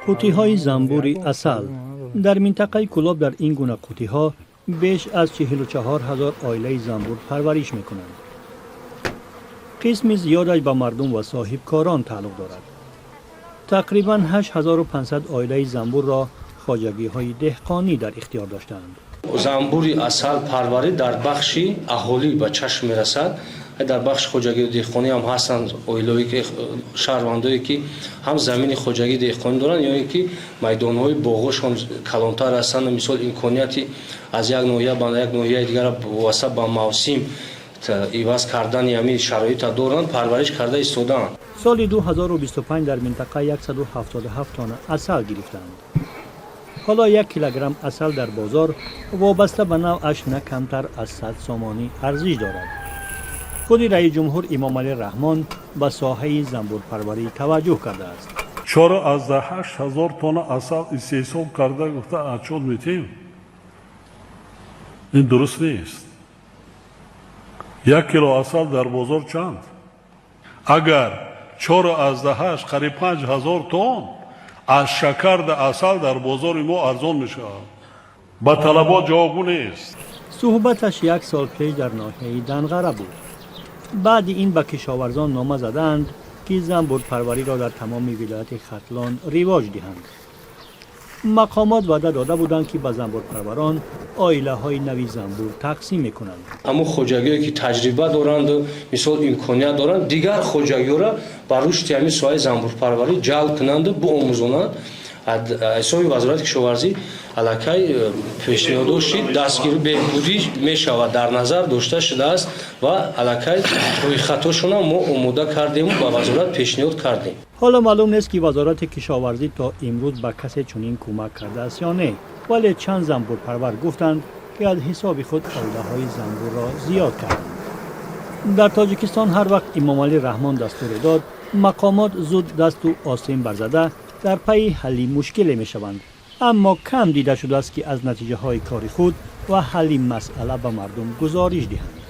Қуттиҳои занбури асал дар минтақаи Кӯлоб. Дар ин гуна қуттиҳо беш аз 44 ҳазор оилаи занбур парвариш мекунанд. Қисми зиёдаш ба мардум ва соҳибкорон тааллуқ дорад. Тақрибан 8500 оилаи занбурро хоҷагиҳои деҳқонӣ дар ихтиёр доштаанд. Занбури асал парварӣ дар бахши аҳолӣ ба чашм мерасад. Дар бахши хоҷагии деҳқонӣ ҳам ҳастанд оилаое ки, шаҳрвандое ки ҳам замини хоҷагии деҳқонӣ доранд ё ин ки майдонҳои боғошон калонтар ҳастанд, мисол, имконияти аз як ноҳия ба як ноҳияи дигар вобаста ба мавсим иваз кардани ҳамин шароита доранд, парвариш карда истодаанд. Соли 2025 дар минтақа 177 тонна асал гирифтаанд. Ҳоло 1 килограмм асал дар бозор вобаста ба навъаш на камтар аз 100 сомонӣ арзиш дорад. Худи раиси ҷумҳур Эмомалӣ Раҳмон ба соҳаи занбурпарварӣ таваҷҷӯҳ кардааст. 4,8 ҳазор тонна асал истеҳсол карда гуфта отчёт метиҳем, ин дуруст нест. 1 кило асал дар бозор чанд? Агар 4,8, қариб 5 ҳазор тонн аз шакар да асал дар бозори мо арзон мешавад, ба талабот ҷавобгӯ нест. Суҳбаташ як сол пеш дар ноҳияи Данғара буд. Баъди ин ба кишоварзон нома задаанд, ки занбурпарвариро дар тамоми вилояти Хатлон ривоҷ диҳанд. Мақомот ваъда дода буданд, ки ба занбурпарварон оилаҳои нави занбур тақсим мекунанд. Ҳамон хоҷагиҳое ки таҷриба доранду, мисол, имконият доранд, дигар хоҷагиҳоро ба рушди ҳамин соҳаи занбурпарварӣ ҷалб кунанду биомӯзонанд. Ҳисоби Вазорати кишоварзӣ аллакай пешниҳодҳо шид, дастгирӣ, беҳбудӣ мешавад, дар назар дошта шудааст ва аллакай рӯйхатҳошонам мо омода кардему ба вазорат пешниҳод кардем. Ҳоло маълум нест, ки Вазорати кишоварзӣ то имрӯз ба касе чунин кӯмак кардааст ё не, вале чанд занбурпарвар гуфтанд, ки аз ҳисоби худ оилаҳои занбурро зиёд карданд. Дар Тоҷикистон ҳар вақт Эмомалӣ Раҳмон дастуре дод, мақомот зуд дасту остин барзада дар пайи ҳалли мушкиле мешаванд, аммо кам дида шудааст, ки аз натиҷаҳои кори худ ва ҳалли масъала ба мардум гузориш диҳанд.